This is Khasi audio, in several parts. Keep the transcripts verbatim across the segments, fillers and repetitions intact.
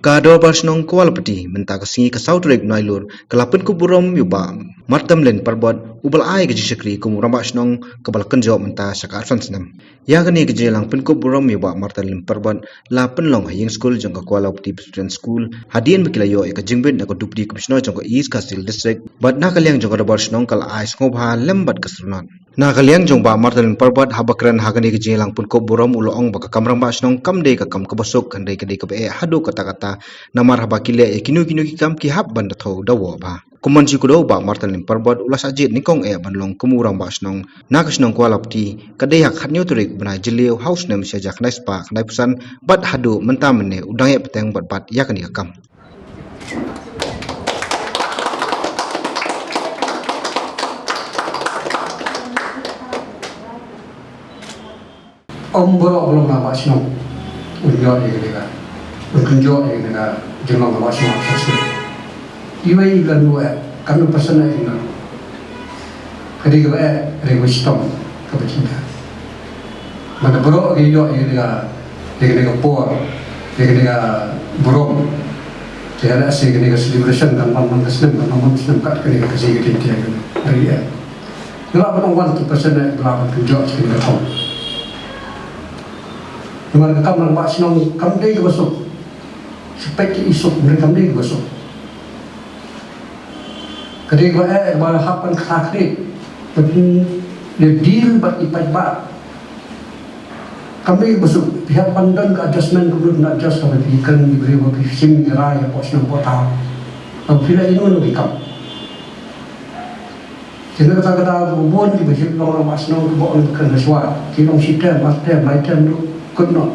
Ka Dorbar Shnong Kawalapati mynta ka sngi ka saw tarik Nailur ka la pynkup burom ïa u Bah Martamlin Parbot uba la ai ka jingshakri kum u Rangbah Shnong kaba la kynjoh mynta sha ka arphew snem. Ïa kane ka jingïalang pynkup burom ïa u Bah Martamlin Parbot la pynlong ha ïing skul jong ka Kawalapati Presbyterian School hadien ba ki la ïoh ïa ka jingbit na ka Deputy Commissioner jong ka East Khasi Hills District bad na ka liang jong ka Dorbar Shnong ka la ai sngewbha lem bad ka syrnod. Na ka liang jong u Bah Martamlin Parbot haba kren ha kane ka jingïalang pynkup burom u la ong ba ka kam Rangbah Shnong kam dei ka kam kaba suk hynrei ka dei kaba eh haduh katta katta namar haba ki leh ïa kino kino ki kam ki hap ban da thew da woh bha. Kum ban shu kdew u Bah Martamlin Parbot u la shah jied nyngkong eh ban long kum u Rangbah Shnong na ka shnong Kawalapati ka dei ha ka khathynñiew tarik bnai Jylliew ha u snem shi hajar khyndai spah khyndai phew san bad haduh mynta mynne u dang ïeh bteng bad bat ïa kane ka kam. Ym baroh ba long Rangbah Shnong un ïoh ïa kane ka, un kynjoh ïa kane ka jinglong Rangbah Shnong ha ka shnong. Iwei i la nud eh, katno percent eh i la nud. Ka dei kaba eh, ka dei kaba shitom, kaba jingeh. Mynta baroh ki ïoh ïa kane ka, ïa kane ka por, ïa kane ka burom. Te lehse kane ka celebration kan wan man ka snem, kan wan man ka snem, kat kane ka Khasi ka jingthiah kane. Ka dei eh. Nga lah ban ong one two percent eh, nga lah ban kynjoh sha kane ka thong. Namar ka kam Rangbah Shnong kam dei kaba suk. Sa peit ki i suk, hynrei kam dei kaba suk. Ka dei kaba eh, kaba hap ban kha khlieh. Ban ïa deal bad ki paidbah. Kam dei kaba suk, phi hap ban don ka adjustment, kumno phin adjust haba phi kren ki briew, ba phi shim ki rai hapoh shnong hapoh thaw. Haba phi leh ïano ïano ki kam. Te na kata ka daw bun kiba shim long Rangbah Shnong kiba ong ba kren hashwa. Ki long shi term, ar term, lai term ruh kut noh.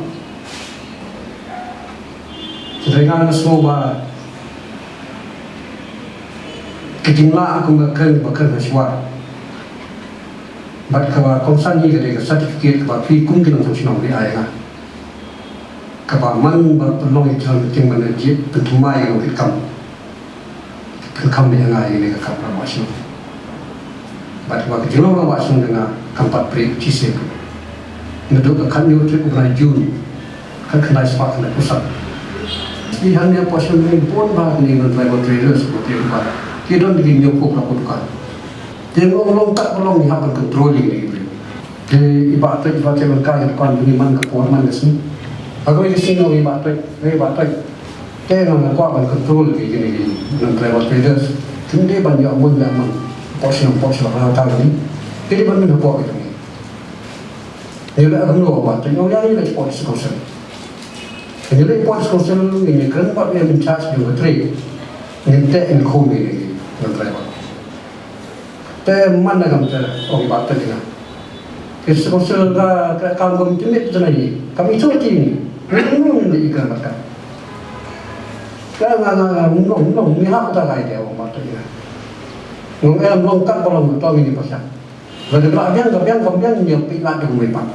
Te hynrei nga nga sngew ba ka jinglah kum ka kren ba kren hashwa. Bad kaba kongsan hi ka dei ka certificate kaba phi kum ki nongshong shnong phi ai ha nga. Kaba man ba pynlong ïa ka jingmane jied pynthymmai ïa ka kam. Pynkham ïa nga ïa kane ka kam Rangbah Shnong. Bad kaba ka jinglong Rangbah Shnong jong nga kam pat pyrshah shisha. Naduh ka khathynñiew tarik u bnai June. Khatkhyndai spah khyndai phew san. Ki hangne hapoh shnong bun bha kine ki non tribal traders ba ki don ki hynñiewphew phraphew dukan. Te long long tak ba long ngi hap ban control ïa kine ki briew. Te i Bah Toit i Bah Toit ban kai dukan ba ngi man ka por man ka sngi. Haba kawei ka sngi nga ong i Bah Toit, i Bah Toit. Te nga nga kwah ban control ïa kine ki non tribal traders. Kim dei ban ïoh mon ïoh mon. Hapoh shnong hapoh shnong ha ka ri. Kim dei ban mih hapoh ki jong ngi. Ngi leh kumno Bah Toit? Ong ïa ngi leh hapoh District Council. Ngi leh hapoh District Council, ngi kren bad ïa in charge jong ka trade. Ngin teh ngin khum ïa ki non tribal. Te man na kam te ong i Bah Toit ïa nga. Ki District Council ka, ka, kam kam timit te na i. Kam i choti ni. Ngi ngi ngi i kren bad ka. Ka nga nga nga ngi nong nong ngi hap ta ka idea ong Bah Toit ïa nga. Nong em nong kat ba long to ngi ni pasa. Ba dei ba biang ka biang ka biang ïa phi lad dei kumne pat.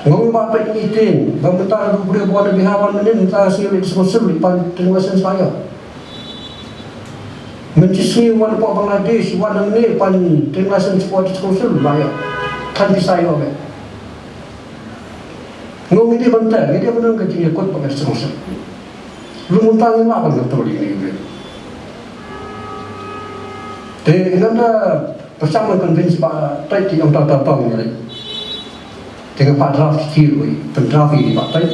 Nga ong Bah Toit ngi tieng ba mynta u briew ba wan na bihav wan mynne mynta ka sngi leit sngewsih leit pan trading license ba ïoh. Mynta ka sngi wan hapoh Bangladesh wan na mynne pan trading license hapoh District Council ba ïoh. Than pisa ïoh beit. Nga ong ngi dei ban teh, ngi dei ban don ka jingïakut bad ka District Council. Lum mynta ngim lah ban control ïa kine ki briew. Te nga da pyrshang ban convince Bah Toit, te ong to to to ngi leit. Te nga pat draft shithi ruh, pyndraft ïa i Bah Toit.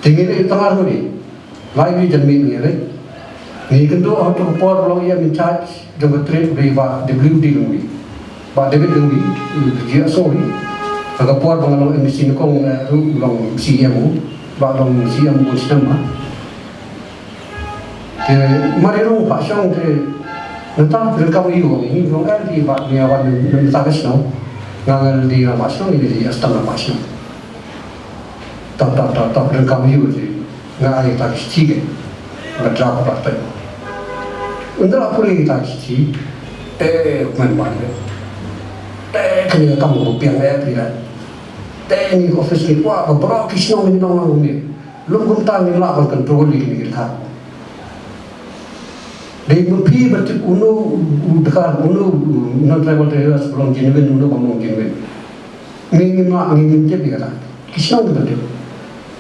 Te ngi leit tang ar ngi. Lai wi janmiet ngi leit. Ngi kynduh ha kato ka por ba long i em in charge jong ka trade u dei Bah W D Lyngwi. Bah David Lyngwi, u dei u S O hi. Ha ka por ba nga long M D C nyngkong, eh, ruh u long C E M u. Bah long C E M bun snem ha. Te mar i rung Bah Shong te nangta phi donkam aiu, ngi ong eh, dei Bah, ngi wan na mynta ka shnong. Nga nga dei Rangbah Shnong, ngi dei assistant Rangbah Shnong. Tang tang tang tang phi donkam aiu te. Nga ai ïa kita ki shithi, nga draft ïa kita. Ynda la pule ïa kita ki shithi, te u kmen ban te, te kane ka kam ba biang eh phi da. Te ngi ka office ngi kwah ba baroh ki shnong ngi nong nong ngi. Lum kumta ngim lah ban control ïa kine ki dkhar. Dei ma phi ba tip uno u dkhar, uno u non tribal traders ba long genuine, uno bym long genuine. Ngi ngim lah, ngi ngim tip ïa kata. Ki shnong ki ba tip.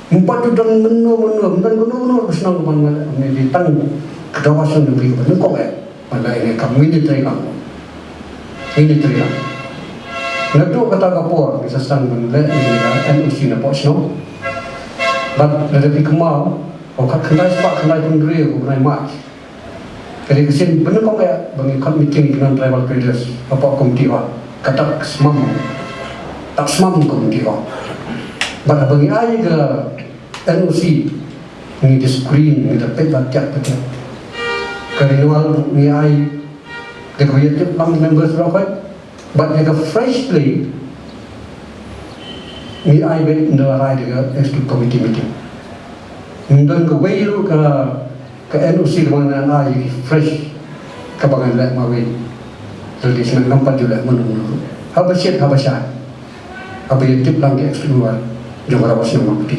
Mynta don mynno mynno, mynta don mynno mynno ka shnong ka ban leh, maybe tang ka dawa shnong ka ban leh, ban leh ine kam ngin ïa trei lang. Ngin ïa trei lang. Naduh kata ka por ngi sa sdang ban leh ine ka N O C na pdeng shnong. Bad lada phi kynmaw, ha u khatkhyndai spah khyndaiphew hynriew u bnai March, ka dei ka sien ba nyngkong eh ba ngi khot meeting ki non tribal traders hapoh committee hall. Ka tak smam, tak smam committee hall. Bad haba ngi ai ka N O C, ngi da screen, ngi da peit ba tiak ba tiak. Ka renewal ngi ai da kaba ïatip lang members baroh khoit. Bad ïa ka fresh slate ngi ai beit ynda la rai da ka executive committee meeting. Ngim don kawei ruh ka, ka N O C kaba ngan ai ïa ki fresh kaba ngan leh marwei. Lada shu ngam pat ju leh mano mano ruh. Haba shit haba shai, haba ïatip lang ki executive member jong ka Rawalshnong Mawpti.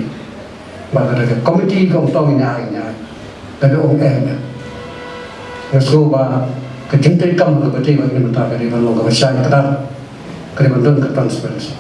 Bad lada ka committee ka ong to ngin ïa ai, ngin ïa ai. Lada ong eh, ngin ïa ai. Nga sngew ba ka jingtreikam kaba dei bad ngi mynta ka dei ban long kaba shai kdar, ka dei ban don ka transparency.